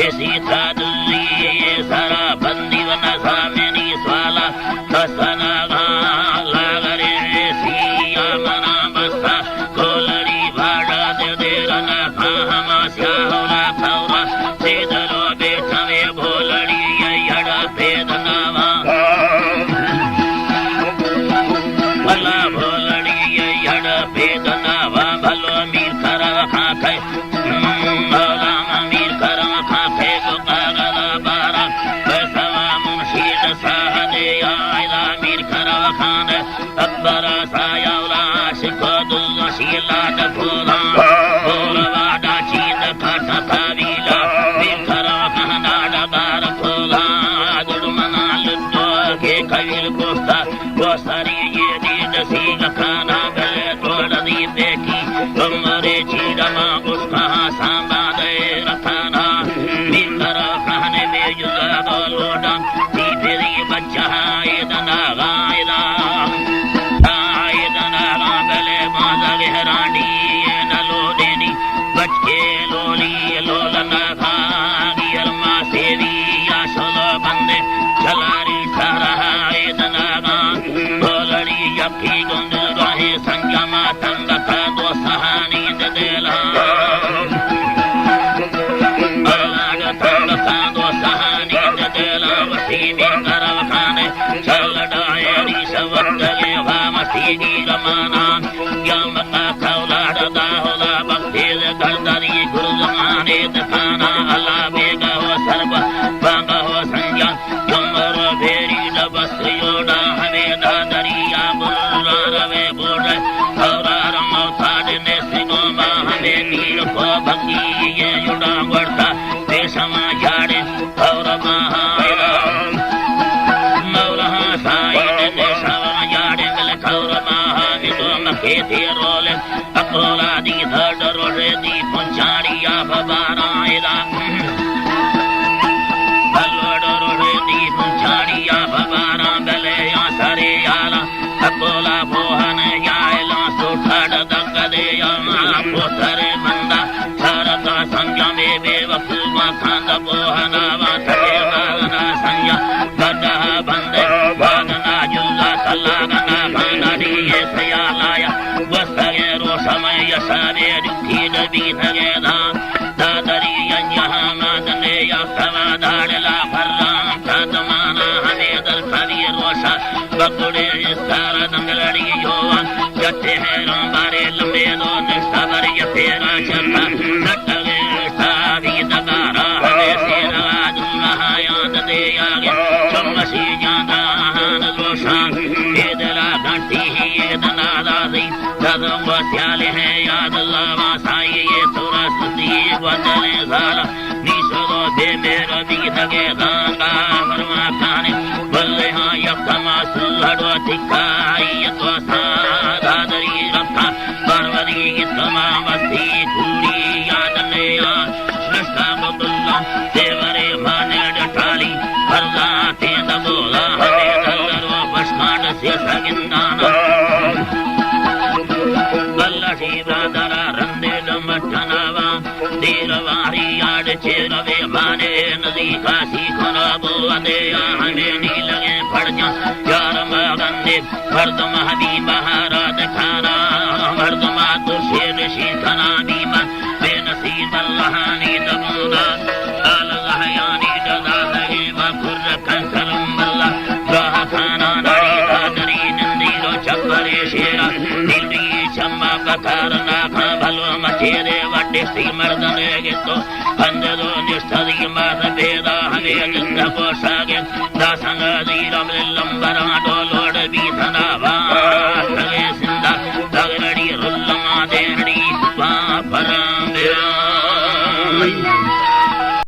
ایسی تھا دلی سرا بندی و نظامینی سوالا کسنگا لاغرے سیا منا بستا گولڑی باڑا دے دیرنا فاہما سیاہولا کھورا سیدلو بیٹھوے بولڑی یڑا پیدناوا اللہ بولڑی یڑا پیدناوا بھلو میر کرا کھا کھے مولانا میر کرم خان صاحب کاغذ بارا پیسوا منشید ساہ دے آئلہ میر کرم خان اکبر سایہ اولا عاشق دل شیلا دکھولا بولوا دا چیز کھاتا تاویلا میر کرم خان دا بار کھولا دڑمنا لڈو کے قبیل کوستا وہ ساری یہ دید سی لکھانا گلے توڑ دی پیکی عمر چیرما اس کہاں سانبا دے رکھانا میر کرم خان میں جزا دو لوڈا تی پھری بچہ ایدنا غائلا ایدنا غابلے بازا گہرانی نہ لوڈینی بچکے لولی لولنا گھاگی ارما سیوی یا سلو بندے چلاری سارا ایدنا غا بولڑی یکی گند راہے سنجما تنگ کا دو سہانی دے دیلا اللہ تنگ کا دو سہانی دے دیلا وسیمی کرو خانے چل ڈائے ریس وقت لے وامسی گیر مانا یا مکا کھولاڑ داہلا بخیل گردنی گرزمانے دکھانا اللہ بیگا و سرب بانگا و سنجا جمر بیری دبس یوڈا ہمیں دادری یا برا روے بوڑے اور آرم و تاڑ نے سنو ما ہمیں میر کو بھگی یہ یوڈا ورتا پیشما جاڑے اور ماہا مولا سائیں پیشما جاڑے ملک اور ماہا تو مکے دے رولے اکولا دی دھڑ روڑے دی پنچاڑی آپ بارا ایلا بلوڑ روڑے دی پنچاڑی آپ بارا بلے یا سرے یالا اکولا بوہن یا ایلا سوٹھڑ دگ دے یا پوتر بندہ سارتا سنجا میں بے وقوفا کھاند بوہنا واترے مالنا سنجا گڈہ بندے واگنا جوزا کلا گنا کھانا دیے سیالایا وستگے روشم یسارے ڈکھی ڈبی تگے دان دادری انجہا مادنے یا کما داڑلا فران تا دمانا ہمیں در کبھی روشا بکڑے سارا دنگلڑی جوان جتے حیران بارے لمبے دو نشتا بر یتے را چکا نٹگے سابی دگارا ہمیں سیرا دنہا یاد دے آگے چمشی جاندا ہان روشان اے دلا گھنٹی ہی اے دنا دازی دادم و سیال ہے یاد اللہ واسائی یہ تورا ستی گوندلے زالا نیشدو بے میر بیتگے دانگا فرما کھانے بلے ہاں یک کما سلڑو تکائی تو سادا دری رکھا پروری تمام وستی پوری یاد لیا نشتا عبداللہ دیورے مانے ڈٹالی فرزا تین بولا ہمیں دلرو بشکان سے سگندانا اللہ شیبا درا رندے دمٹناوا دیر واری آڑ چیر وے مانے نزیکا سی کنا بو دے آ ہمیں نیلگے پھڑ جا یار مگندے مردم ہمی بہارا دکھانا مردم آتو شیر شی کنا بیما بے نصیب اللہ نی دمونا آل اللہ یعنی جزا لگے با کر کن کرم اللہ راہ کھانا ناری دادری نندی رو چپرے شیرا نیلی چما کار ناکاں بھلو مچیرے وڈے سی مردنے گتو۔ پند دو نشتری مار پیدا ہمے دل کو شاگے۔ داسن دی رب لمبران ڈولوڑ بیتنا با۔ تگے سندا تگڑی رلما دینڑی با پران بیان۔